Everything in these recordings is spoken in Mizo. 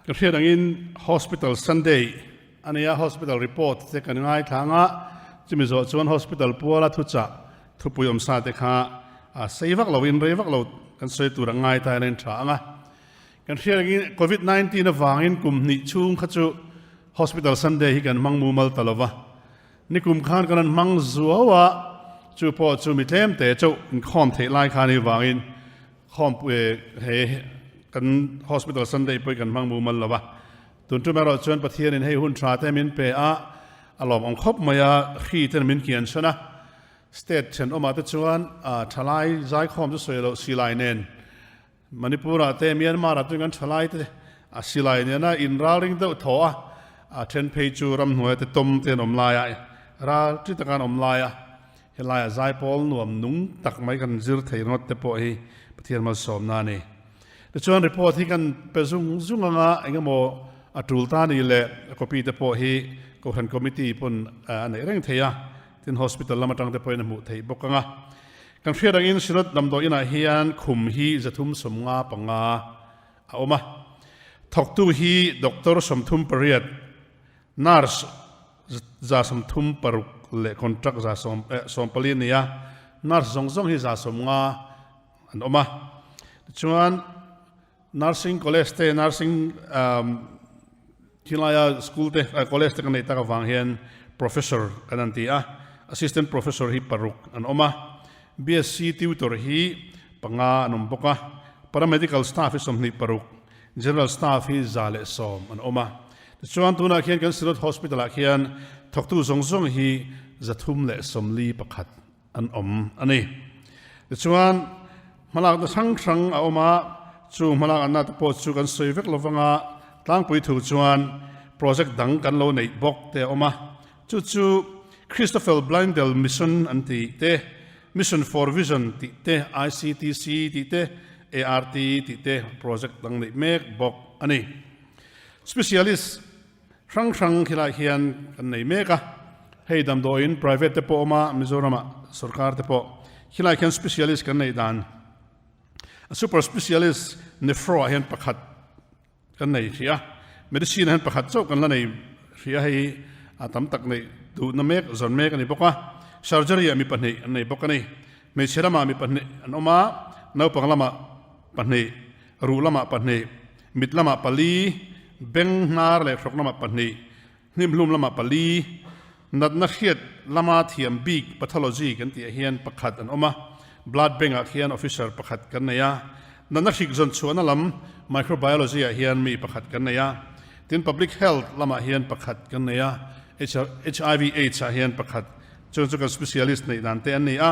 Ka hriat angin Hospital Sunday a nia, Hospital report te kan ngaithla anga, chumi zawh chuan Hospital puala thuchah thupui awmsa te kha sei vak loin rei vak lo kan sawi tur a ngai ta hian a intha ang a. Kan hriat angin Covid 19 avangin kum hnih chhung kha chu Hospital Sunday hi kan hmang mumal ta lo va, nikum khan kan rawn hmang zuau a, chu pawh chu mi tlem te chauh inkhawm theih lai khan hi vangin khawm he kan Hospital Sunday pawh hi kan hmang mumal lo va. Tun tum erawh chuan Pathianin hei hun tha te min pe a, a lawmawm khawp mai a, hri ten min kian chhan a, State thenawmah te chuan thalai zaikhawm chu sawi loh silai nen Manipur-ah te Myanmar-ah te kan thalai te a silai nena inralring deuh thaw a, a then phei chu ramhnuaia te tawm te an awm lai a, ral chi taka an awm lai a, helaiah zaipawl nuam nung tak mai kan zir thei ringawt te pawh hi Pathian malsawmna a ni. Tichuan report hi kan pe zung zung anga engemaw a tul ta ni leh a copy te pawh hi Kohhran Committee pawn a neih reng thei a, tin hospital lam atang te pawhin a hmuh theih bawk anga. Kan hriat angin Synod damdawi inah hian khum hi 355 a awm a. Thawktu hi doctor 38, nurse 136 leh contract 140 a ni a, nurse zawng zawng hi 150 an awm a. Tichuan nursing college te, nursing thilaia school te, college te kan neih tak avang hian professor kan an ti a, assistant professor hi paruk an awm a, BSc tutor hi panga an awm bawk a, paramedical staff hi 26, general staff hi 110 an awm a. Tichuan tunah khian kan Synod Hospital ah khian thawktu zawng zawng hi 341 an awm a ni. Tichuan, hmalakna hrang hrang a awm a, chu hmalakna te pawh chu kan sawi vek lo vanga tlangpui thu chuan project dang kan lo neih bawk te a awm a, chu chu Christoffel Blindell Mission an tih te, Mission for Vision tih te, ICTC tih te, ART tih te project dang neih mek bawk a ni. Specialist Hrang hrang khilai hian kan nei mek a, hei damdawiin private te pawh awm a, Mizoramah sorkar te pawh khilai khian specialist kan neih dan a super specialist nephro ah hian pakhat kan nei hrih a, medicine ah hian pakhat chauh kan la nei hrih a, hei a tam tak neih duhna mek zawn mek a ni bawk a, surgery ah mi pahnih an nei bawk a ni, hmeichhe lamah mi pahnih an awm a, naupang lamah pahnih, ruh lamah pahnih, mit lamah pali, beng hnar leh hrawk lamah pahnih, hnimhlum lamah pali, natna hriat lama thiam bik pathology kan tih ah hian pakhat an awm a, blood bank ah khian officer pakhat kan nei a, natna hrik zawn chhuahna lam microbiology ah hian mi pakhat kan nei a, tin public health lamah hian pakhat kan nei a, HIV aids ah hian pakhat, chung chu kan specialist neih dan te an ni a,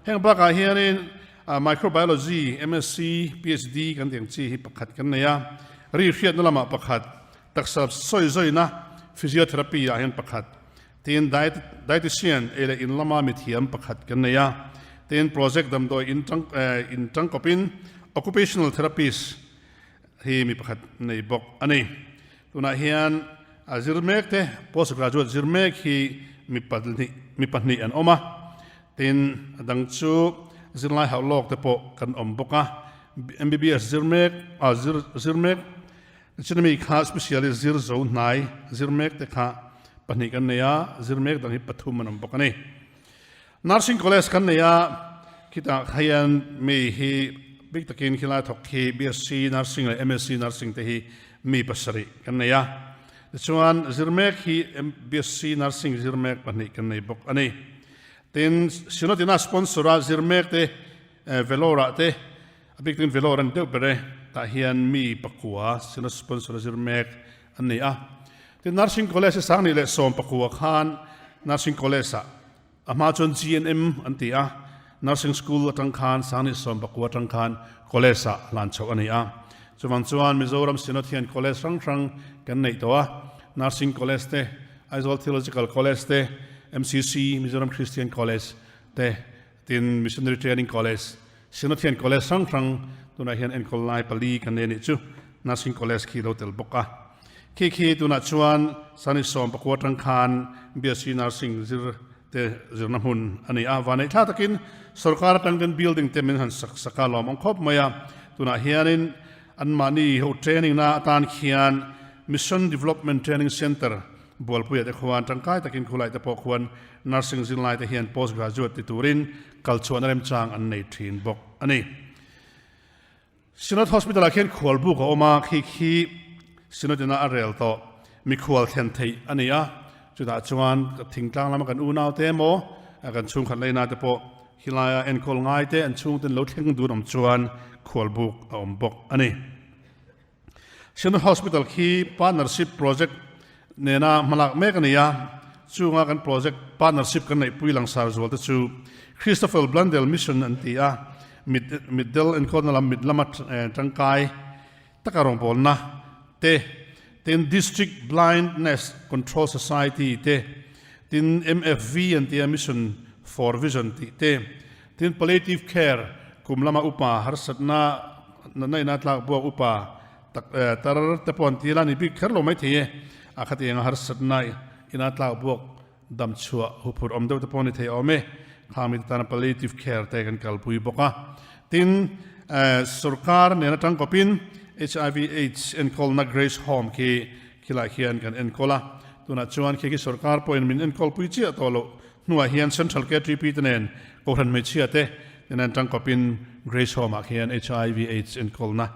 heng bakah hianin Microbiology, MSc, PhD kan tih ang chi hi pakhat kan nei a, ri hriatna lamah pakhat, taksa sawi zawina physiotherapy ah hian pakhat, tin dietitian ei leh in lama mithiam pakhat kan nei a, tin project damdawi in tang in tangkawpin occupational therapist hi mi pakhat nei bawk a ni. Tunah hian a zir mek te postgraduate zir mek hi mi pahnih mi pahnih an awm a, Tin, a dang chu zirlai hauh lawk te pawh kan awm bawk a, MBBS zir mek, ah zir zir mek, Chinami kha specialist zir zo hnai zir mek te kha pahnih kan nei a, zir mek dang hi pathum an awm bawk a ni. Nursing College kan nei a, khitah hian mi hi bik takin khilai thawk hi BSc Nursing leh MSc Nursing te hi mi pasarih kan nei a. Tichuan zir mek hi BSc Nursing zir mek pahnih kan nei bawk a ni. Tin, Synod-ina sponsor-a zir mek te, Vellore-ah te, a bik takin Vellore an deuh ber e, tah hian mi pakua Synod sponsor-a zir mek an ni a. Tin, Nursing College hi 2019 khan Nursing College-ah a hma chuan GNM an ti a, Nursing School atang khan 2019 atang khan College-ah hlan chhoh a ni a. Chuvang chuan Mizoram Synod hian College hrang hrang kan neih tawh a, Nursing College te, Aizawl Theological College te, MCC, Mizoram Christian College, te, tin Missionary Training College, Synod hian College hrang hrang tunah hian enkawl lai pali kan nei a nih chu, Nursing College khi lo tel bawk a. Khi khi tunah chuan 2019 atang khan BSc Nursing zir te zirna hmun a ni a, vanneih thla takin sorkar atang ten building te min han sak sak a, lawm ang khawp mai a, tunah hianin. Anmahni ho training na atan khian Mission Development Training Centre Bualpuia te khuan tangkai takin khulai te pawh khuan nursing zirlai te hian post graduate ti turin kalchhuahna remchang an nei thin bawk a ni. Synod Hospital ah khian khualbuk a awm a, khi khi Synod ina a rel tawh mikhual thlen theih a ni a, chutah chuan thingtlang lama kan unau te emaw kan chhungkhat leina te pawh hilaia enkawl ngai te an chhungten lo thleng dun awm chuan khualbuk a awm bawk a ni. Synod Hospital khi partnership project nena hmalak mek a ni a, chunga kan project partnership kan neihpui langsar zual te chu Christopher Blundell Mission an ti a, mit mitdel enkawlna lam mit lama tangkai taka rawngbawlna te, tin District Blindness Control Society te, tin MFV an ti a, Mission for Vision tih te, tin Palliative Care kum lama upa harsatna Natna ina tlak buak upa tak tar te pawh an ti la ni bik kher lo maithei e. A khati enga harsatna ina tlak buak dam chhuah huphurh awm deuh te pawh a ni thei awm e. Khang mite tana palliative care te kan kalpui bawk a. Tin, sorkar nen atang kawpin HIV AIDS enkawlna Grace Home khi khilai khian kan enkawl a. Tunah chuan khi khi sorkar pawhin min enkawlpui chiah tawh loh hnuah hian Central KTP te nen Kohhran hmeichhia te Nen tangkawpin Grace Home ah khian HIV AIDS enkawlna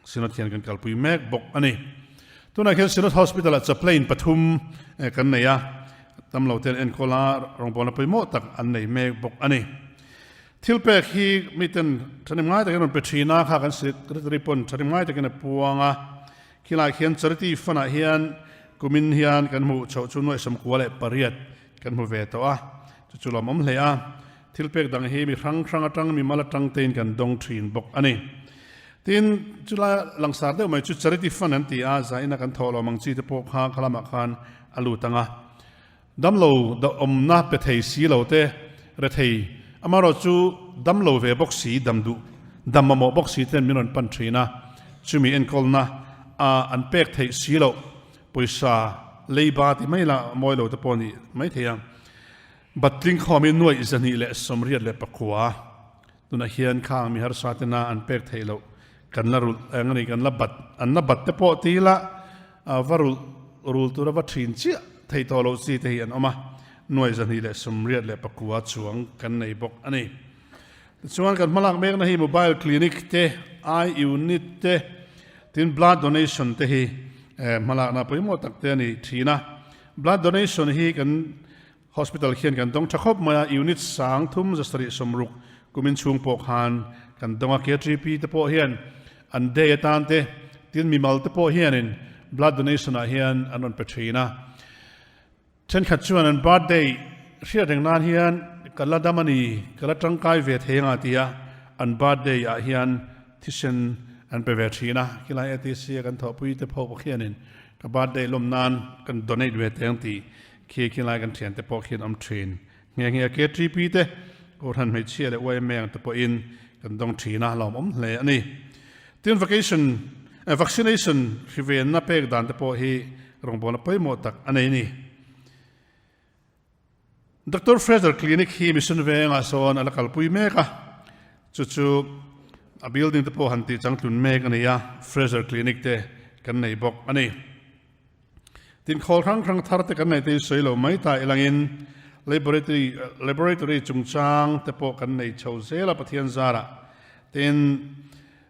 Synod hian kan kalpui mek bawk a ni. Tunah khian Synod Hospital ah chaplain pathum kan nei a, damlo ten enkawl a rawngbawlna pawimawh tak an nei mek bawk a ni. Thil pek hi miten thahnem ngai takin rawn pe thin a, kha kan secretary pawn thahnem ngai takin a puang a, khilai khian charity fund ah hian kumin hian kan hmuh chhoh chu nuaih 98 kan hmu ve tawh a, chu chu lawmawm hle a. Thil pek dang hi mi hrang hrang atang, mi mal atang tein kan dawng thin bawk a ni. Tin, chulai langsar deuh mai chu Charity Fund an ti a, zaina kan thawh lo mang chi te pawh kha khalamah khan a lut ang a. Damlo awmna pe thei si lo te, rethei, amaherawh chu damlo ve bawk si, dam duh, dam mamawh bawk si ten min rawn pan thin a, chumi enkawlna a an pek theih si loh pawisa leiba ti mai lah mawi lo te pawh a nih maithei a. Batling khawmi 229 tunah hian khang mi harsa tena an pek theih loh kan la rulh eng a ni kan la bat an la bat te pawh ti ila va rulh rul tura va thin chiah theih tawh loh chi te hi an awm a, 229 chuang kan nei bawk a ni. Tichuan kan hmalak mekna hi mobile clinic te, eye unit te, tin blood donation te hi hmalakna pawimawh tak te a ni thin a. Blood donation hi kan Hospital khian kan dawng tha khawp mai a, unit 3760 kumin chhung pawh khan kan dawng a, KTP te pawh hian an day atan te, tin mimal te pawh hianin blood donation ah hian an rawn pe thin a. Thenkhat chuan an birthday hriat reng nan hian ka la dam a ni, ka la tangkai ve thei anga tia an birthday ah hian thisen an pe ve thin a, khilai ATC a kan thawhpui te pawh khianin ka birthday lawm nan kan donate ve teng tih Khi khi lai kan thiante pawh khian awm thin. Nghe nghe KTP te, Kohhran hmeichhia leh YMA ang te pawhin kan dawng thin a, lawmawm hle a ni. Tin vacation, vaccination hrivenna pek dan te pawh hi rawngbawlna pawimawh tak a nei a ni. Doctor Fraser Clinic hi Mission Vengah sawn a la kalpui mek a, chu chu a building te pawh han tih changtlun mek a ni a, Fraser Clinic te kan nei bawk a ni. Tin khawl hrang hrang thar te kan nei te hi sawi lo mai ta ilangin laboratory laboratory chungchang te pawh kan nei chho zel a Pathian zarah. Tin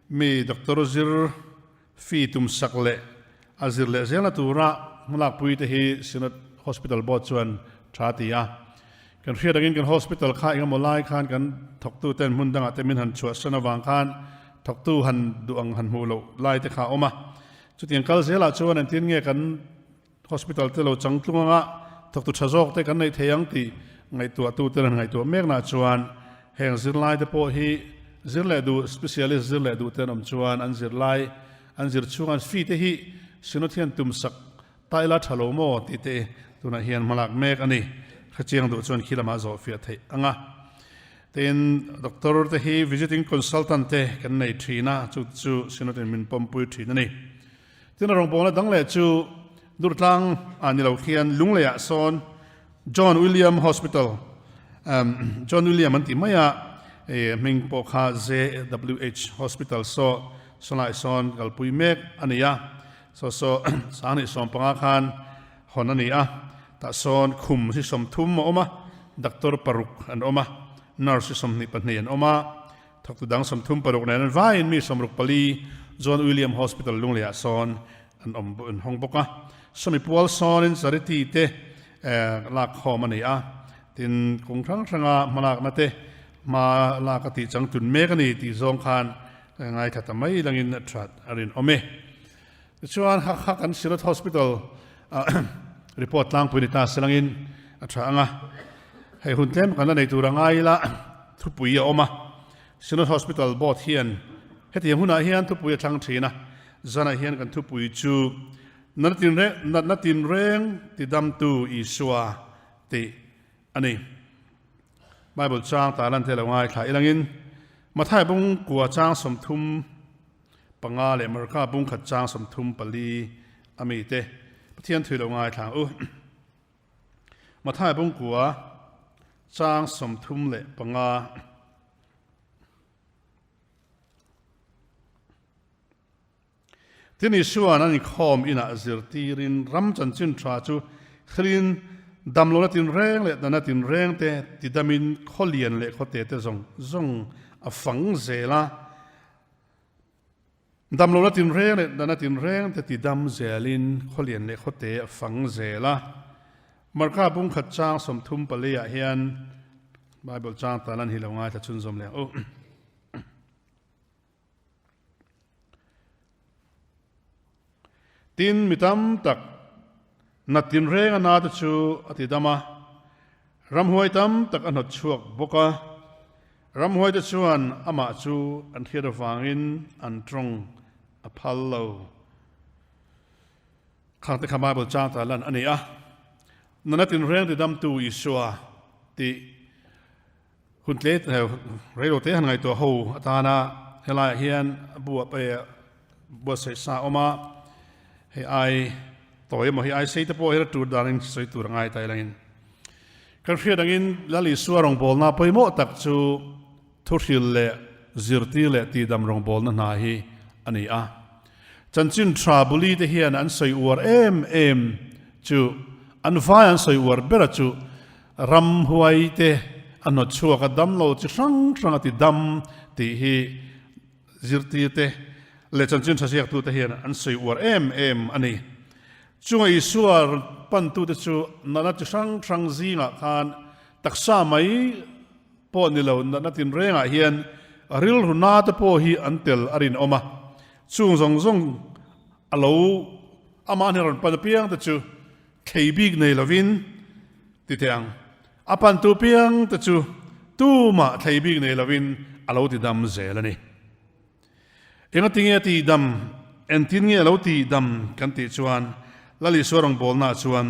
mi doctor zir fee tum sak leh a zir leh zelna tura hmalakpui te hi Synod Hospital Board chuan tha ti a. Kan hriat angin kan hospital kha engemaw lai khan kan thawktu ten hmun dangah te min han chhuahsan avang khan thawktu han duh ang han hmuh loh lai te kha a awm a. Chutiang kal zelah chuan engtin nge kan hospital te lo changtlung anga thawktu tha zawk te kan neih thei ang tih ngaihtuahtu te han ngaihtuah meknah chuan heng zirlai te pawh hi zir leh duh specialist zir leh duh te an awm chuan an zirlai an zir chhung an fee te hi Synod hian tumsak ta ila tha lo maw tih te tunah hian hmalak mek a ni. Hrechiang duh chuan khi lamah zawh fiah theih ang a. Tin, doctor te hi visiting consultant te kan nei thin a, chu chu Synod in min pawmpui thin a ni. Tin, a rawngbawlna dang leh chu Durtlang ah ni lo khian Lungleiah sawn John William Hospital, John William an tih mai a, hming pawh kha JWH Hospital saw. Sawlai sawn kalpui mek a ni a, saw saw 2015 khan hawn a ni a, tah sawn khum hi 30 a awm a, doctor paruk an awm a, nurse hi 22 an awm a, thawktu dang 36 nen an vaiin mi 64 John William Hospital Lungleiah sawn an awm an hawng bawk a, sawmi pual sawnin charity te lak khawm a ni a, tin kawng hrang hranga hmalakna te hma lak a tih chang tun mek a ni tih zawng khan Ka ngaithla ta mai langin a that a rinawm e. Tichuan Hakha kan Synod Hospital report tlangpui ni ta se langin a tha ang a. Hei hun tlem kan la nei tur a ngai ila thupui a awm a. Synod Hospital Board hian hetiang hunah hian thupui a thlang thin a. Zanah hian kan thupui chu Natna tinreng tidamtu Isua tih a ni. Bible chang tarlan te lo ngaithla ilangin Mathai bung kua chang 35 leh Marka bung khat chang 34 ami te Pathian thui lo ngaithla ang u. Mathai bung kua chang 35. Tin Isua'n an inkhawm inah zirtirin ram chanchin tha chu thlin damlohna tinreng leh dana tinreng te tidamin khaw lian leh khaw te te zawng zawng a fang zel a. Damlohna tinreng leh dana tinreng te tidam zelin khaw lian leh khaw te a fang zel a. Marka bungkhat chang 34 ah hian Bible chang tan an hi lo ngaithla chhunzawm leh ang u. Tin, mi tam tak nat tinreng a na te chu a ti dam a, ramhuai tam tak a hnawt chhuak bawk a. Ramhuai te chuan amah chu an hriat avangin an tawng a phal lo. Khang te kha Bible chang ta lan a ni a, Nana tinreng tidamtu Isua tih Hun tle reilo te han ngaihtuah ho atana helaiah hian bua pe buatsaih sa a awm a, hei ai tawi emaw hei ai sei te pawh hi la tur danin sawi tur a ngai ta ilangin kan hriat angin Lal Isua rawngbawlna pawimawh tak chu thuhril leh zirtir leh tihdam rawngbawlna hna hi a ni a. Chanchin tha buli te hian an sawi uar em em chu an vai an sawi uar bera chu Ramhuai te a hnawt chhuak a, damlo chi hrang hrang a ti dam tih hi zirtir te leh chanchin tha ziaktute hian an sawi uar em em a ni. Chunga Isua pantute chu natna chi hrang hrang zingah khan taksa mai pawh ni lo natna tinrengah hian rilru na te pawh hi an tel a rinawm a, chung zawng zawng a lo amah hnen rawn pan apiang te chu Thlei bik nei lovin ti teh ang. A pantu piang te chu tumah thlei bik nei lovin a lo ti dam zel a ni. Enga tinge a tih dam, engtin nge a lo tih dam kan tih chuan Lal Isua rawngbawlnaah chuan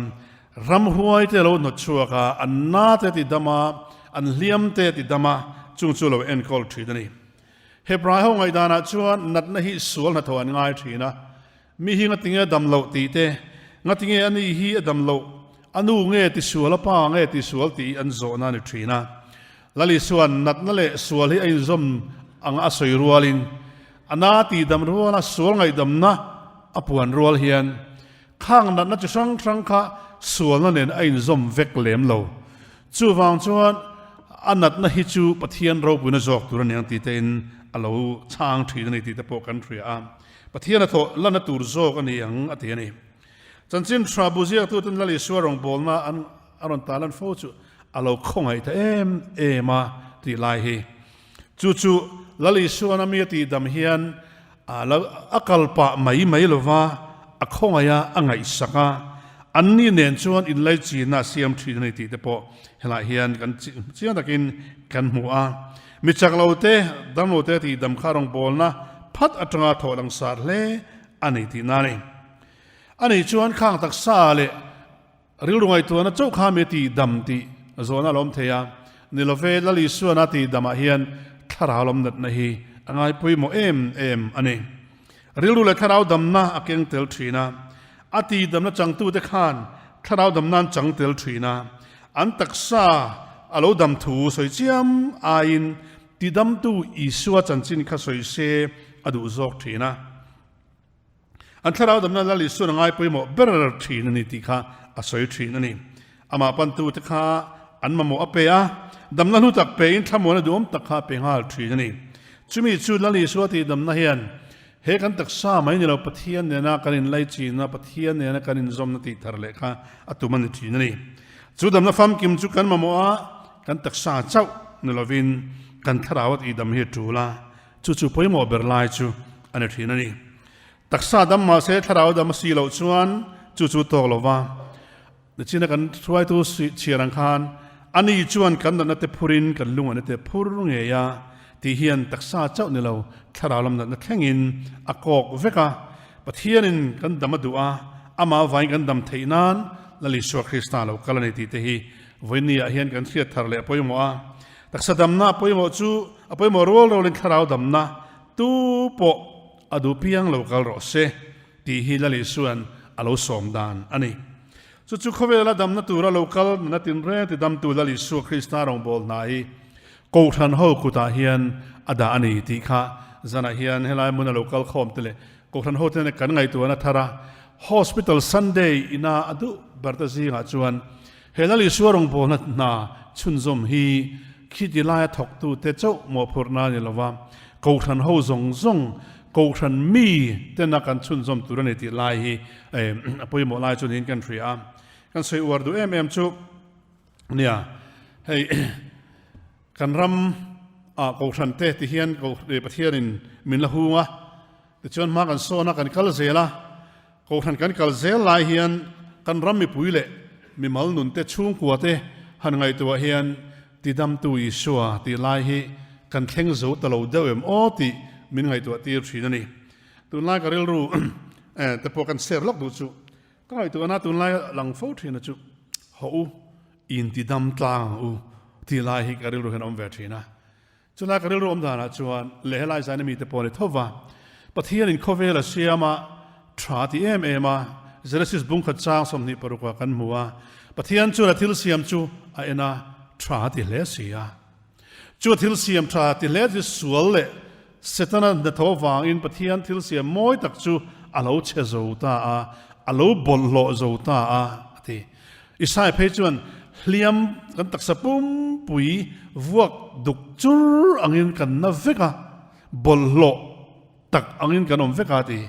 ramhuai te a lo hnawt chhuak a, an na te a ti dam a, an hliam te a ti dam a, chung chu a lo enkawl thin a ni. Hebrai ho ngaihdanah chuan natna hi sual hnathawh an ngai thin a, Mi hi ngatinge a dam loh tih te, ngatinge a ni hi a dam loh, a nu nge ti sual, a pa nge ti sual tih an zawhna a ni thin a. Lali chuan natna leh sual hi a inzawm anga a sawi rualin, a na tih dam ruala sual ngaihdamna a puan rual hian khang natna chi hrang hrang kha sualna nen a inzawm vek lem lo. Chuvang chuan a natna hi chu Pathian ropuina zawk tur a ni ang tih tein a lo chhang thin a ni tih te pawh kan hria a. Pathian a thawh lana tur zawk a ni ang a ti a ni. Chanchin tha bu ziaktuten Lal Isua rawngbawlna an a rawn talan fo chu a lo khawngaih ta em em a tih lai hi. Chu chu Lal Isuan a mi a tihdam hian a lo a kal pah mai mai lova a khawngaih a, a ngaihsak a, anni nen chuan inlaichinna a siam thin a ni tih te pawh helaiah hian kan chiang takin kan hmu a. Mi chak lo te, dam lo te tih dam kha rawngbawlna phat atanga thawh langsar hle a ni tihna a ni. A nih chuan khang taksa leh rilru ngaihtuahna chauh kha mi tih dam tih zawhna a lo awm thei a, ni love Lal Isuana tih damah hian thlarau lawm natna hi a ngai pawimawh em em a ni. Rilru leh thlarau damna a keng tel thin a, a tih damna changtute khan thlarau damna an chang tel thin a, An taksa a lo dam thu sawi chiam aiin tidamtu Isua chanchin kha sawi se a duh zawk thin a. An thlarau damna Lal Isuan a ngai pawimawh ber thin a ni tih kha a sawi thin a ni. Amah pantute kha an mamawh a pe a, damna hlu tak pein thlamuana duhawm tak kha a pe nghal thin a ni. Chumi chu Lal Isua tih damna hian he kan taksa mai ni lo Pathian nena kan inlaichinna, Pathian nena kan inzawmna tih thar leh kha a tum a ni thin a ni. Chu damna famkim chu kan mamawh a, kan taksa chauh ni lovin kan thlarau a tihdam hi a tul a, chu chu pawimawh ber lai chu a ni thin a ni. Taksa dam mahse thlarau dam a si loh chuan chu chu tawk lo va. Nichina kan hruaitu chhiar ang khan ani chuan kan natna te phurin kan lungawhna te phur ngei a tih hian taksa chauh ni lo thlarau lam natna thlengin a kawk vek a. Pathianin kan dam a duh a, amah avangin kan dam theih nan Lal Isua Krista lo kal a ni tih te hi vawinia hian kan hriat thar leh a pawimawh a. Taksa damna a pawimawh chu a pawimawh rual rualin thlarau damna tu pawh a duh piang lo kal rawh se. Tih hi Lal Isua'n a lo sawm dan a ni. Chu chu khawvela damna tura lo kal nuna tinreng tidamtu Lal Isua Krista rawngbâwl hna hi Kohhran ho kutah hian a dah a ni tih kha zanah hian helai hmuna lo kal khawm te leh Kohhran ho te kan ngaihtuahna thar a. Hospital Sunday ina a duh ber te zingah chuan he Lal Isua rawngbâwlna hna chhunzawm hi khiti laia thawktute chauh mawhphurhna a ni lova, Kohhran ho zawng zawng Kohhran mi tena kan chhunzawm tur a ni tih lai hi a pawimawh lai chu niin kan hria a. Kan sawi uar duh em em chu nia, hei kan ram ah Kohhran te ti hian Pathianin min la hung a, tichuan hma kan sawn a, kan kal zel a, Kohhran kan kal zel lai hian kan ram mipui leh mimal nun te chhungkua te han ngaihtuah hian tidamtu Isua tih lai hi kan thleng zo ta lo deuh em aw tih min ngaihtuah tir thin a ni. Tunlai ka rilru te pawh kan share lawk duh chu ka ngaihtuahna tunlai lang fo thin a chu haw u intidam tlang ang u tih lai hi ka rilru hian a awm ve thin a. Chulai ka rilru awm danah chuan leh helai zaina mite pawh a ni tho va, Pathianin khawvel a siam a, tha ti em em a, Genesis bungkhat chang 26 ah kan hmu a, Pathian chuan a thil siam chu a en a, tha a ti hle si a. Chu a thil siam tha ti hle chu sual leh Setana hnathawh avangin Pathian thil siam mawi tak chu a lo chhe zo ta a, a lo bawlhhlawh zo ta a, a ti. Isai phei chuan hliam kan taksa pumpui vuak duk chur angin kan na vek a, bawlhhlawh tak angin kan awm vek a ti.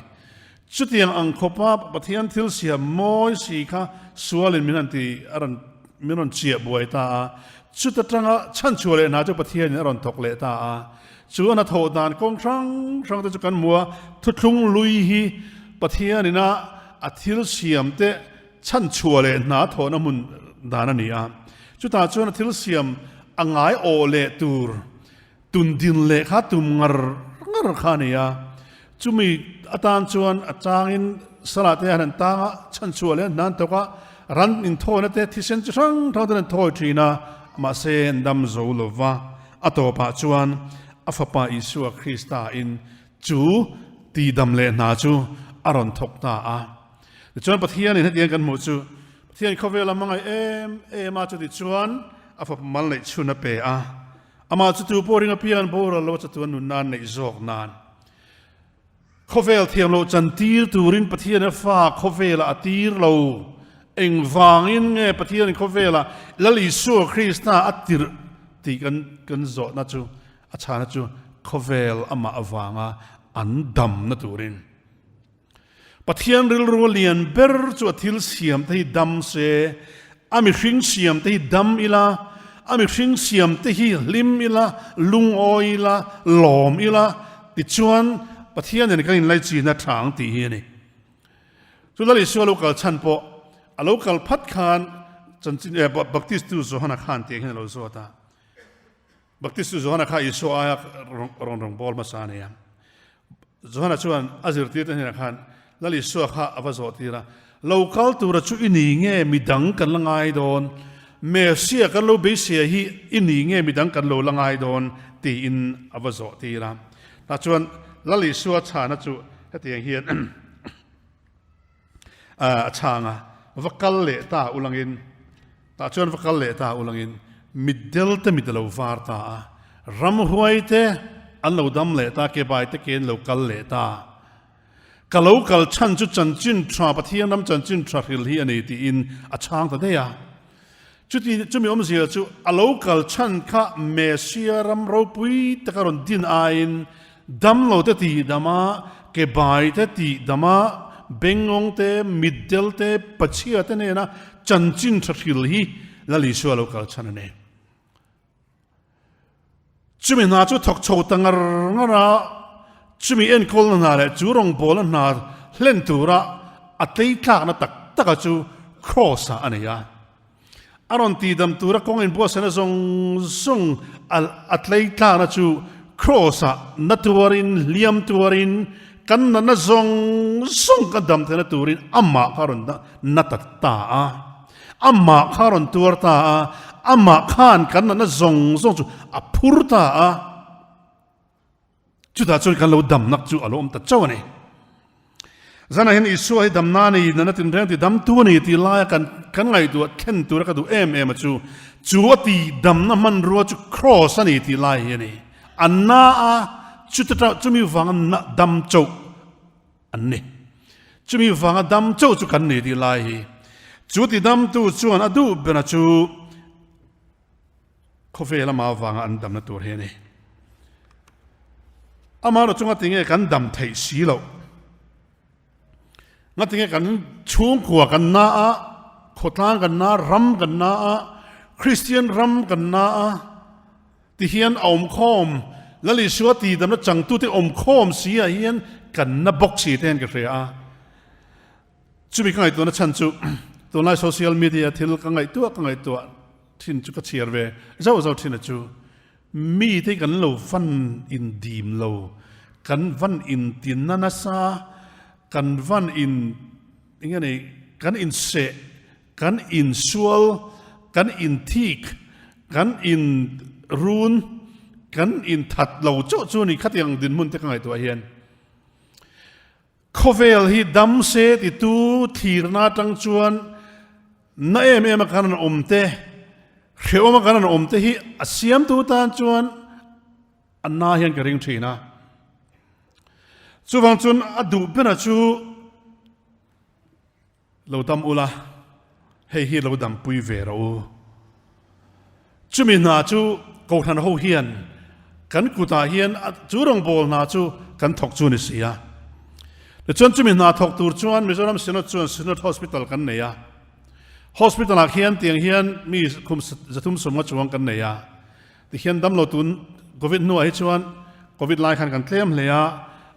Chutiang ang khawpa Pathian thil siam mawi si kha sualin min han ti a rawn min rawn chiah buai ta a, chuta tanga chhanchhuah leh hna chu Pathianin a rawn thawk leh ta a. Chu a hnathawh dan kawng hrang hrang te chu kan hmu a, thuthlung lui hi Pathianin a a thil siam te Chhanchhuah leh hna thawhna hmun dan a ni a, chutah chuan a thil siam a ngai awh leh tur tun din leh kha tum ngar ngar kha a ni a. Chumi atan chuan a changin salah te hian an tang a, chhanchhuah leh an hna an thawk a, ran inthawina te thisen chi hrang hrang ten an thawi thin a, mahse an dam zo lo va. A tawpah chuan a fapa Isua Krista in chu tihdam leh hna chu a rawn thawk ta a. Tichuan Pathianin hetiang kan hmuh chu, Pathian khawvel a hmangaih em em a, chutichuan a fapa mal neih chhun a pe a, amah chu tu pawh ring apiang an boral lo a chatuan nun nan neih zawk nan. Khawvel thiam loh chan tir turin Pathian a fa khawvelah a tir lo. Engvangin nge Pathianin khawvelah Lal Isua Krista a tirh tih kan kan zawhna chu a chhana chu khawvel amah avanga an damna turin. Pathian rilru lian ber chu a thil siam te hi dam se, a mihring siam te hi dam ila, a mihring siam te hi hlim ila, lungawi ila, lawm ila, tichuan Pathian nen kan inlaichin a tha ang tih hi a ni. Chu Lal Isua lo kal chhan pawh a lo kal phat khan chanchin eh Baptistu Johana khan tih ang hian a lo zawt a. Baptistu Johana kha Isua aia rawn rawngbâwl hmasa a ni a. Johana chuan a zirtîrte hnênah khân Lal Isua kha a va zawhtîr a, Lo kal tûra chu i ni nge mi dang kan la ngai dâwn? Messiah kan lo beiseia hi i ni nge mi dang kan lo la ngai dâwn? tiin a va zawhtîr a. Tah chuan Lal Isua chhâna chu hetiang hian a chhâng a, Va kal leh ta ulangin, tah chuan va kal leh ta ulangin, mitdel te mit a lo vâr ta a, ramhuai te. an lo dam leh ta, ke bai te ke an lo kal leh ta. Ka lo kal chhan chu chanchin tha, Pathian ram chanchin tha hril hi a ni tiin a chhang ta daih a. Chuti chumi awmzia chu a lo kal chhan kha Messia ram ropui taka rawn din aiin damlo te tih dam a, ke bai te tih dam a, bengawng te, mitdel te, pachhia te nena chanchin tha hril hi Lal Isua lo kal chhan a ni. Chumi hna chu thawk chho ta ngar ngar a, chumi enkawlna hna leh chu rawngbawlna hna hlen tura a tleitlakna tak taka chu Kraws-ah a nei a. A rawn tihdam tura kawng inbuatsaihna zawng zawng a tleitlakna chu Kraws-ah na tuarin, hliam tuarin, kan natna zawng zawng kan dam theihna turin amah kha a rawn na ta ta a. Amah kha a rawn tuar ta a, amah khan kan natna zawng zawng chu a phur ta a, chutah chuan kan lo damnak chu a lo awm ta chauh a ni. Zanah hian Isua hi damna a ni, natna tinreng ti damtu a ni tih laia kan kan ngaihtuah thlen tura ka duh em em a chu, chu a ti damna hmanrua chu Kraws a ni tih lai hi a ni. A na a, chuta chumi vanga dam chauh an ni. Chumi vanga dam chauh chu kan ni tih lai hi chu ti damtu chuan a duh bera chu khawvel ama vanga an damna tur hi a ni. Amaherawh chunga tinge kan dam theih si loh. Nga tinge kan chhungkua kan na a, khawtlang kan na, ram kan na a, Kristian ram kan na a, Ti hian a awm khawm, Lal Isua ti damna changtute awm khawm si ah hian kan na bawk si te hian ka hria a. Chumi ka ngaihtuahna chhan chu tunlai social media thil ka ngaihtuah ka ngaihtuah thin chu ka chhiar ve zauh zauh thin a chu mite kan lo van in dim lo, kan van in tinna nasa, kan van in eng nge ni kan inseh Kan insual, kan inthik, kan inrun, kan inthat lo chauh chu ni khatiang dinhmun te ka ngaihtuah hian khawvel hi dam se titu thlirna atang chuan na em em a kan an awm te, hrehawm a kan an awm te hi a siamtu tan chuan a na hian ka ring thin a. Chuvang chuan a duh bera chu Lo dam ula, hei hi lo dampui ve rawh u. Chumi hna chu Kohhran ho hian kan kutah hian chu rawngbâwl hna chu kan thawk chu a ni si a. Tichuan chumi hna thawk tur chuan Mizoram Synod chuan Synod Hospital kan nei a. Hospital-ah khian tiang hian mi kum 350 chuang kan nei a. Tihian damlo tun Covid hnuah hi chuan Covid lai khan kan tlem hle a,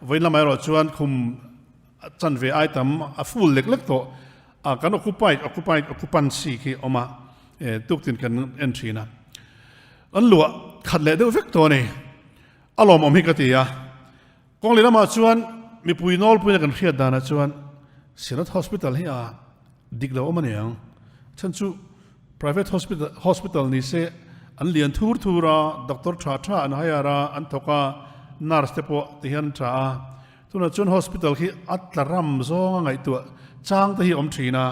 vawiin lamah erawh chuan khum A chanve ai tam a full lek lek tawh a, kan occupied, occupied, occupancy khi awm a, e tuktin kan en thin a. An luah khat leh deuh vek tawh a ni. A lawmawm hi ka ti a. Kawng leh lamah chuan mipui nawlpuina kan hriat danah chuan Synod Hospital hi a dik lo awm a ni ang. Chhan chu private hospital, hospital ni se an lian thur thur a, doctor tha tha an hire a, an thawk a, nurse te pawh ti hian an tha a. Tunah chuan hospital khi a tla ram zawnga ngaihtuah chang te hi a awm thin a,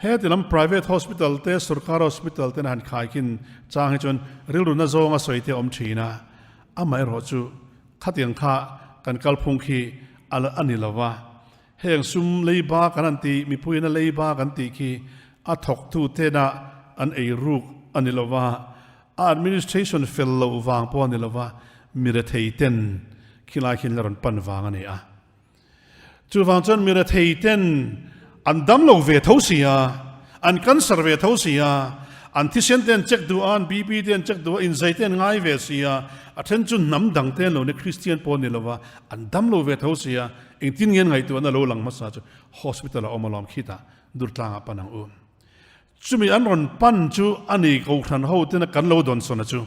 heti lam private hospital te sorkar hospital te han khaikhin chang hi chuan rilru na zawnga sawi te a awm thin a, amaherawh chu khatiang kha kan kalphung khi a a ni lo va, heng sum leiba kan han tih mipuiin a leiba kan tih khi a thawktu tena an eiruk a ni lo va, a administration fel loh vang pawh a ni lo va, mi rethei ten Khilai khian la rawn pan vang a ni a. Chuvang chuan mi rethei ten an dam lo ve tho si a, an cancer ve tho si a, an thisen te an check duh a, an BP te an check duh a, inzai te an ngai ve si a, a then chu hnam dang te an lo ni, Christian pawh an ni lo va, an dam lo ve tho si a, engtin nge an ngaihtuahna lo lang hmasa chu hospital a awm alawm khitah Durtlangah pan ang u. Chumi an rawn pan chu a ni Kohhran ho tena kan lo dawnsawn a chu.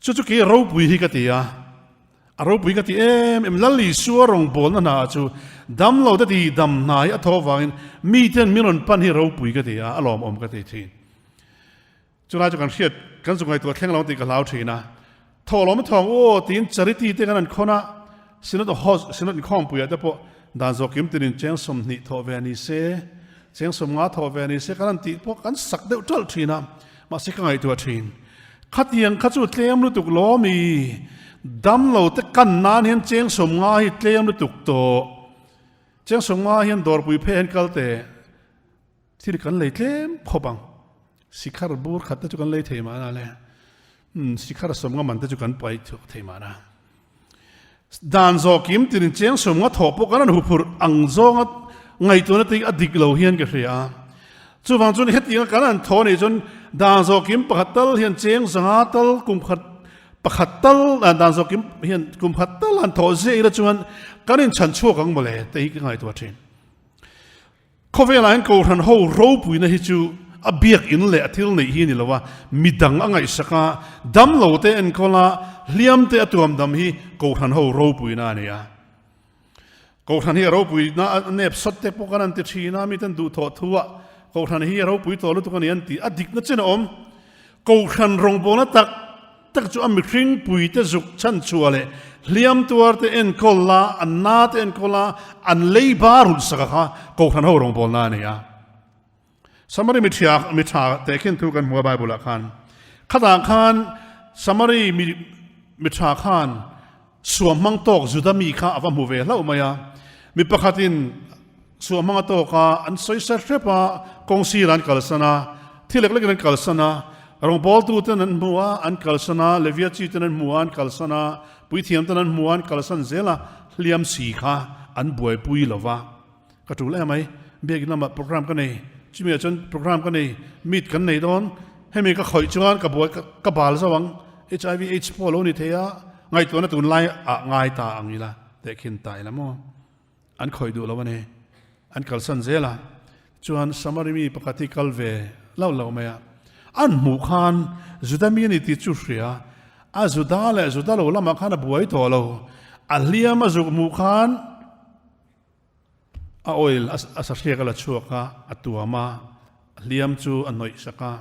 Chu chu kei ropui hi ka ti a, a ropui ka ti em em. Lal Isua rawngbawlna hna ah chu damlo te ti dam hna hi a thaw avangin miten min rawn pan hi ropui ka ti a, a lawmawm ka ti thin. Chulai chu kan hriat, kan zu ngaihtuah thleng lo tih ka hlau thin a. Thawhlawm a thawng aw tiin charity te kan an khawn a, Synod Synod inkhawmpuiah te pawh dan zawh kim tinin cheng 20 thawh ve ni se, cheng 50 thawh ve ni se kan han tih pawh kan sak deuh ṭalh thin a, mahse ka ngaihtuah thin. Khatiang kha chu tlem lutuk law mi? Damlo te kan nan hian cheng 50 hi tlem lutuk tawh. Cheng 50 hian dawrpui phei hian kal teh thil kan lei tlem khawp ang. Sikhar bur khat te chu kan lei thei mahna le. Umm sikhar 50 man te chu kan pai thei mahna. Dan zawh kim tin cheng 50 thawh pawh kan an huphurh ang zawnga ngaihtuahna te hi a dik lo hian ka hria a. Chuvang chuan hetianga kan an thaw anih chuan dan zawh kim pakhat tal hian cheng 500 tal kum khat pakhat tal dan zawh kim hian kum khat tal han thawh ziah ila chuan kan inchhan chhuak ang mawle te hi ka ngaihtuah thin. Khawvelah hian Kohhran ho ropuina hi chu a biakinn leh a thil neih hi a ni lo a, midang a ngaihsak a, damlo te enkawl a, hliam te a tuam dam hi Kohhran ho ropuina a ni a. Kohhran hi a ropuina a nep sawt te pawh kan an ti thin a, miten duhthawh thu ah Kohhran hi a ropui tawh lutuk a ni an ti, a dikna chin a awm. Kohhran rawngbawlna tak tak chu a mihring puite zuk chhanchhuah leh hliam tuarte enkawl la, an nate enkawl a, an leiba rulh sak a kha Kohhran ho rawngbawlna a ni a. Samari mi thia mi tha tehkhin thu kan hmu a Bible ah khan. Khatah khan Samari mi mi tha khan suam hmang tawk Juda mi kha a va hmu ve hlauh mai a. Mi pakhatin suam hmang a tawk a, an sawi ser hrep a, kawng sirah an kalsan a, thil lek lekin an kalsan a, rawngbawltu ten an hmu a, an kalsan a, Levia chi ten an hmu a, an kalsan a, puithiam ten an hmu a, an kalsan zel a, hliam si kha an buaipui lo va. Ka tul em mai, biakin lamah program ka nei, chumi ah chuan program ka nei, meet kan nei dawn, hemi ka khawih chuan ka buai ka bal zauh ang, HIV aids pawh a lo ni thei a, ngaihtuahna tunlai ah ngai ta ang ila tehkhin ta ila maw? An khawih duh lo a ni, an kalsan zel a, chuan Samari mi pakhat hi kal ve lo lo mai a, an hmuh khan Juda mi a ni tih chu hria, a Juda leh Juda lo lamah khan a buai tawh lo, a hliam a zuk hmuh khan, A oil a sahriak a la chhuak a, a tuam a, a hliam chu a hnawih sak a.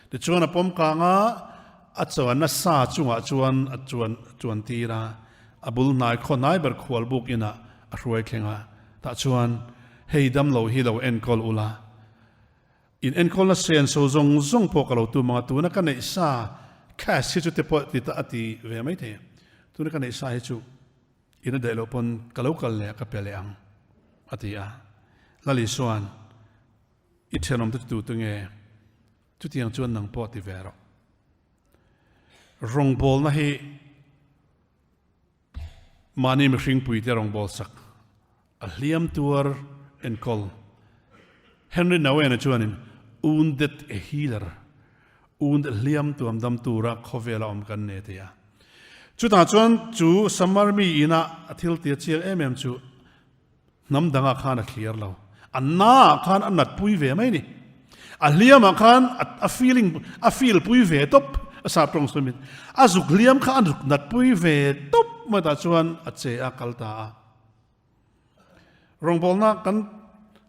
Tichuan a pawm kang a, a chuanna sa chungah chuan a chuan chuan tir a, a bul hnai khaw hnai ber khual buk inah a hruai thleng a. Tah chuan, Hei damlo hi lo enkawl ula, in enkawlna senso zawng zawng pawh ka lo tum ang a, tuna ka neih sa cash hi chu te pawh ti ta a ti ve maithei. Tuna ka neih sa hi chu. In a daih loh pawn ka lo kal leh a ka pe leh ang, a ti a. Lali chuan, I thianawm te tu tu nge? Chutiang chuan nang pawh ti ve rawh. Rawngbawlna hi mahni mihringpui te rawngbawlsak a hliam tuar enkawl. Henry Nouwen-a chuanin, Wounded a healer, wound hliam tuam dam tura khawvela awm kan ni, a ti a. Chutah chuan chu Samar mi ina a thil tia chiang em em chu hnam dangah khan a thlir lo. A naah khan a nat pui ve mai ni. A hliamah khan a feeling a feel pui ve tawp a sap tawng sawiin. A zuk hliam kha a zuk nat pui ve tawp mai tah chuan a che a kal ta a. Rawngbawlna kan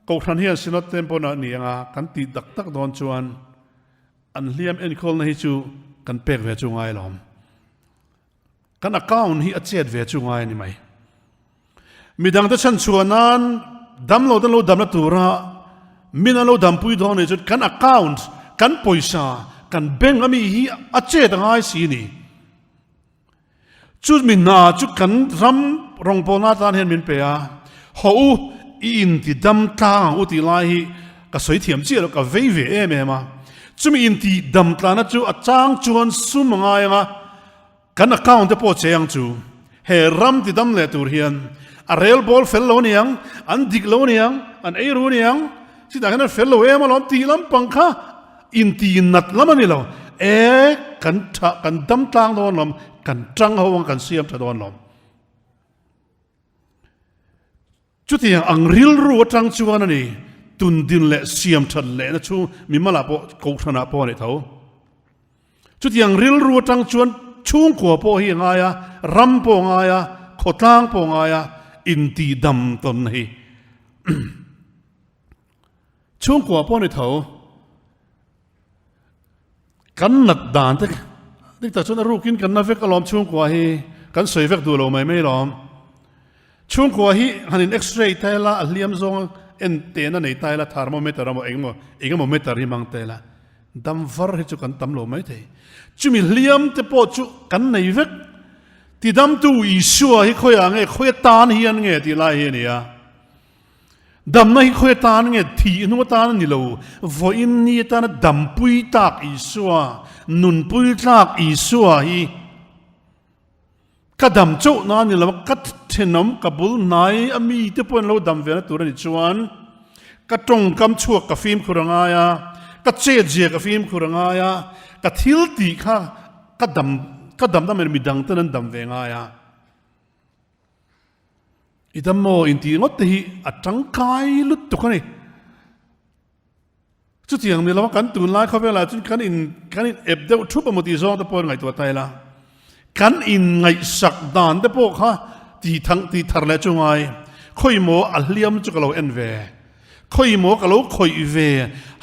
Kohhran hian Synod Temple a ni anga kan tih tak tak dawn chuan An hliam enkawlna hi chu kan pek ve chu ngai lawm. Kan account hi a chet ve chu ngai a ni mai. Midangte chhanchhuah nan damlo te lo damna tura min an lo dampui dawn anih chuan kan account, kan pawisa, kan bank ami hi a chet a ngai si a ni. Chu mi hna chu kan ram rawngbawlna atan hian min pe a, Haw u, i inti dam tlang ang u tih lai hi ka sawi thiam chiah lo, ka vei ve em em a. Chumi inti dam tlana chu a chang chuan sum a ngai ang a, kan account te pawh che ang chu. He ram ti dam leh tur hian a rel bawl fel lo aniang, an dik lo aniang, an ei ru aniang, chutah hian an fel lo em alawm tih lampang kha Inti nat lam a ni lo. E, kan tha, kan dam tlang dawn lawm, kan tang ho ang kan siam tha dawn lawm. Chutiang ang rilru atang chuan a ni, tundin leh siam that lehna chu mimalah pawh kohhranah pawh a ni tho. Chutiang rilru atang chuan chhungkua pawh hi a ngai a, ram pawh a ngai a, khawtlang pawh a ngai a, inti dam tawn hi. Chhungkua pawh ni tho. Kan nat dan te dik tak chuan a rukin kan na vek alawm chhungkua hi kan sawi vek duh lo mai mai lawm. Chhungkua hi han in x-ray ta ila a hliam zawng en tehna nei ta ila thermometer emaw engemaw engemaw meter hi hmang ta ila dam var hi chu kan tam lo mai thei. Chumi hliam te pawh chu kan nei vek. Tidamtu Isua hi khawiah nge, khawi atan hian nge tih lai hi a ni a. Damna hi khawi atan nge, thih hnu atan a ni lo, vawiin ni atana dampui tak Isua, nunpui tlak Isua hi ka dam chauh na a ni lo a, ka thenawm, ka bul hnai a mite pawhin lo dam ve na tur a ni chuan ka tawngkam chhuak ka fimkhur a ngai a, ka chetzia ka fimkhur a ngai a, ka thil tih kha Ka dam ka dam na mi dang ten an dam ve ngai a. I dam maw in tih ngawt te hi a tangkai lutuk a ni. Chutiang ni lova kan tunlai khawvelah chuan kan in kan in ep deuh thup emaw tih zawng te pawh ngaihtuah ta ila. Kan in ngaihsak dan te pawh kha tih thang tih thar leh chu ngai. Khawi maw a hliam chu ka lo en ve. Khawi maw ka lo khawih ve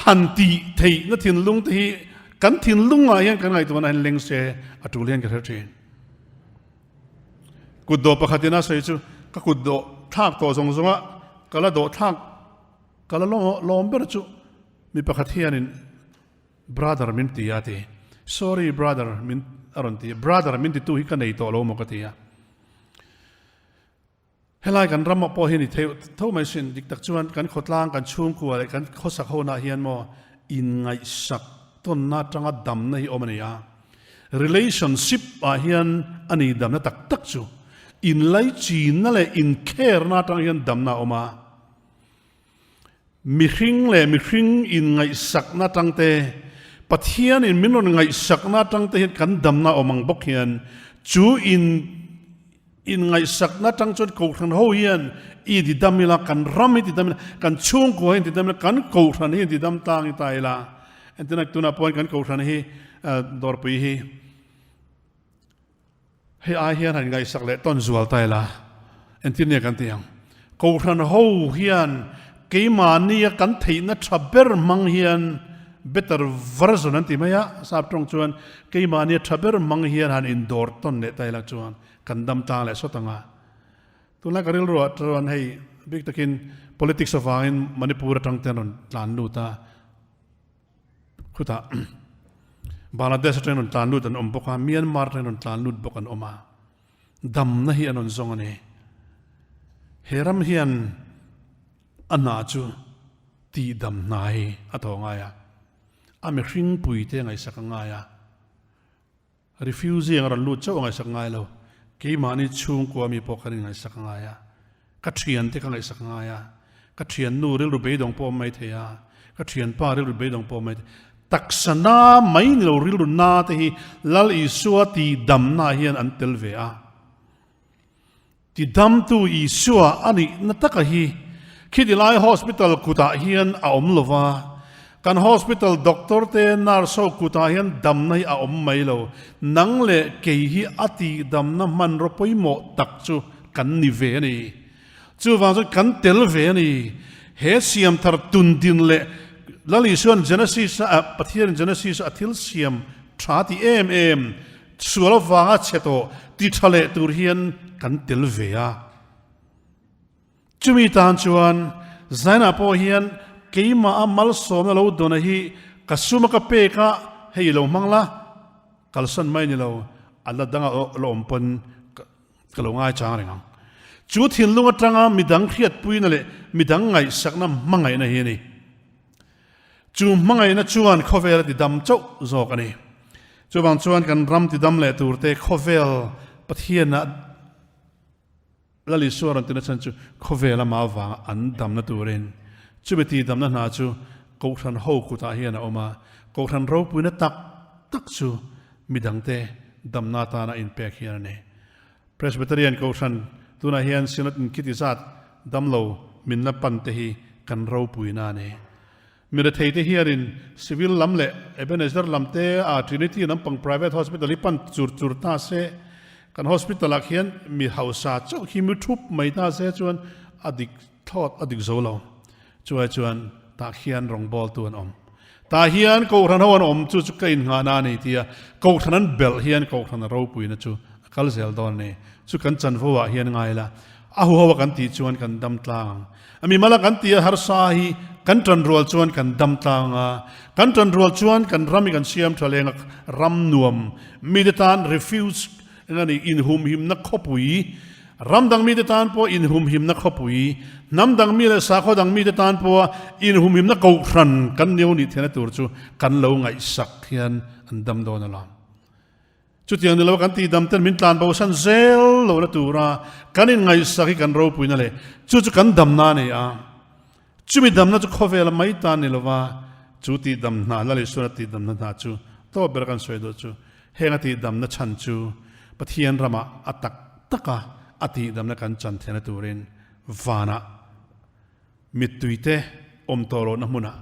han tih theihna thinlung te hi Kan thinlungah hian kan ngaihtuahna hian leng se a tul hian ka hre thin. Kut dawh pakhat ina sawi chu ka kut dawh thlak tawh zawng zawnga ka la dawh thlak ka la lawm ber chu mi pakhat hianin brother min ti a ti. Sorry brother min a rawn ti a, brother min titu hi ka nei tawh lo maw ka ti a. Helai kan ramah pawh hian i thei tho mai sin, dik tak chuan kan khawtlang, kan chhungkua leh kan khawsak honah hian maw inngaihsak tawnna atanga damna hi awm a ni a. Relationship ah hian a ni damna tak tak chu. Inlaichinna leh inkherna atang hian damna a awm a. Mihring leh mihring inngaihsakna atang te, Pathianin min rawn ngaihsakna atang te hian kan damna awm ang bawk hian chu in inngaihsakna atang chuan Kohhran ho hian i ti dam ila, kan ram hi ti dam ila, kan chhungkua hi ti dam ila, kan Kohhran hi ti dam tlang i ta ila. Entirna tunah pawhin kan Kohhran hi dawrpui hi Hei ai hian han ngaihsak leh tawn zual ta ila, entir nia kan ti ang. Kohhran ho hian keimahnia kan theihna tha ber hmang hian better version an ti mai a, sap tawng chuan keimahnia tha ber hmang hian han indawr tawn leh ta ila chuan kan dam tlang leh sawt ang a. Tunlai ka rilruah chuan hei bik takin politics avangin Manipur atang te an rawn tlan lut a. Khutah Bangladesh atangin rawn tlan lut an awm bawk a, Myanmar atangin rawn tlan lut bawk an awm a. Damna hi an rawn zawng a ni. He ram hian a hna chu tihdam hna hi a thaw ngai a, a mihring puite ngaihsak a ngai a. Refugee ang rawn lut chauh a ngaihsak ngai lo. Keimahni chhungkua mi pawh kan inngaihsak a ngai a. Ka thiante ka ngaihsak a ngai a. Ka thiannu rilru beidawng pawh a awm mai thei a. Ka thianpa rilru beidawng pawh a awm mai thei. Taksa na mai ni lo rilru na te hi Lal Isua tihdamna hian an tel ve a. Tidamtu Isua a nihna taka hi khiti lai hospital kutah hian a awm lo va, kan hospital doctor te nurse ho kutah hian damna hi a awm mai lo. Nang leh kei hi a tihdamna hmanraw pawimawh tak chu kan ni ve a ni. Chuvang chuan kan tel ve a ni. He siamthar tundin leh Lal Isua'n Genesis a Pathianin Genesis a thil siam tha ti em em, Sual avanga chhe tawh ti tha leh tur hian kan tel ve a. Chumi tan chuan Zaina pawh hian keimah a malsawmna lo dawna hi ka suma ka pek a, hei i lo hmang la, kalsan mai ni lo, a la danga la awm pawn ka lo ngaichang reng ang. Chu thinlung atanga midang hriatpuina leh midang ngaihsakna hmangaihna hi a ni. Chu hmangaihna chuan khawvel a tidam chauh zawk a ni. Chuvang chuan kan ram tidam leh turte khawvel Pathiana Lal Isua rawn tina chhan chu khawvel ama avanga an damna turin chumi tidamna hna chu Kohhran ho kutah hian a awm a, Kohhran ropuina tak tak chu midangte damna atana inpek hian a ni. Presbyterian Kohhran tunah hian Synod in khiti zat damlo min la pan te hi kan ropuina a ni. Mi rethei te hianin Civil lam leh Ebenezer lam te a Trinity lampang Private Hospital hi pan chur chur ta se, kan hospital ah khian mi hausa chauh hi mi thup mai ta se chuan a dik thlawt a dik zo lo. Chuai chuan tah khian rawngbawltu an awm. Tah hian Kohhran ho an awm chu chu ka innghahna a ni tia Kohhran an belh hian Kohhran a ropuina chu a kal zel dawn a ni. Chu kan chanvo ah hian ngai la, a huho a kan tih chuan kan dam tlang ang. A mimala kan tih a harsa hi kan tan rual chuan kan dam tlang a, kan tan rual chuan kan ram hi kan siam tha leng a, ram nuam mite tan refuge. Eng a ni? Inhumhimna khawpui, ram dang mite tan pawh inhumhimna khawpui, hnam dang mi leh sakhaw dang mite tan pawha inhumhimna kohhran kan nio nih theihna tur chu kan lo ngaihsak hian an dam dawn alawm. Chutiang ni lo kan tihdam ten min tlan bosan zel lohna tura kan inngaihsak hi kan ropuina leh chu chu kan damna a ni a. Chumi damna chu khawvela mai tan ni lova chu tihdam hna Lal Isuana tihdamna hna chu tawp ber kan sawi duh chu heng a tihdamna chhan chu Pathian ramah a tak taka a tihdamna kan chan theihna turin vanah mittuite awm tawh lohna hmunah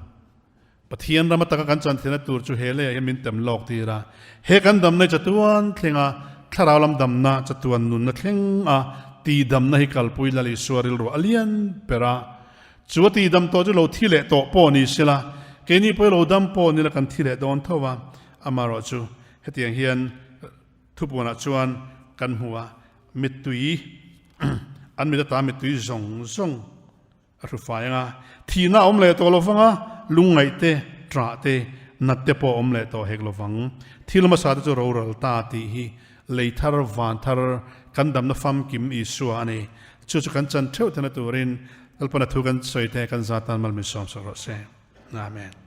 Pathian rama taka kan chanthilna tur chu he leiah hian min tem lawk tir a. He kan damna hi chatuan thlenga thlarau lam damna, chatuan nunna thleng a tihdamna hi kalpui Lal Isua rilru a lian ber a. Chu a tihdam tawh chu lo thi leh tawh pawh ni sela, keini pawh hi lo dam pawh ni la kan thi leh dawn tho a. Amaherawh chu hetiang hian thupuanah chuan kan hmu a, mittui an mit ata mittui zawng zawng, A hru fai anga thihna a awm leh tawh lovang a, lungngaih te, ṭah te, nat te pawh a awm leh tawh hek lovang. Thil hmasa te chu roral ta tih hi lei thar, van thar, kan damna famkim Isua a ni. Chu chu kan chan ṭheuh thena turin Lalpana thu kan sawi te kan zatan mal min sawmsak rawh se. Amen.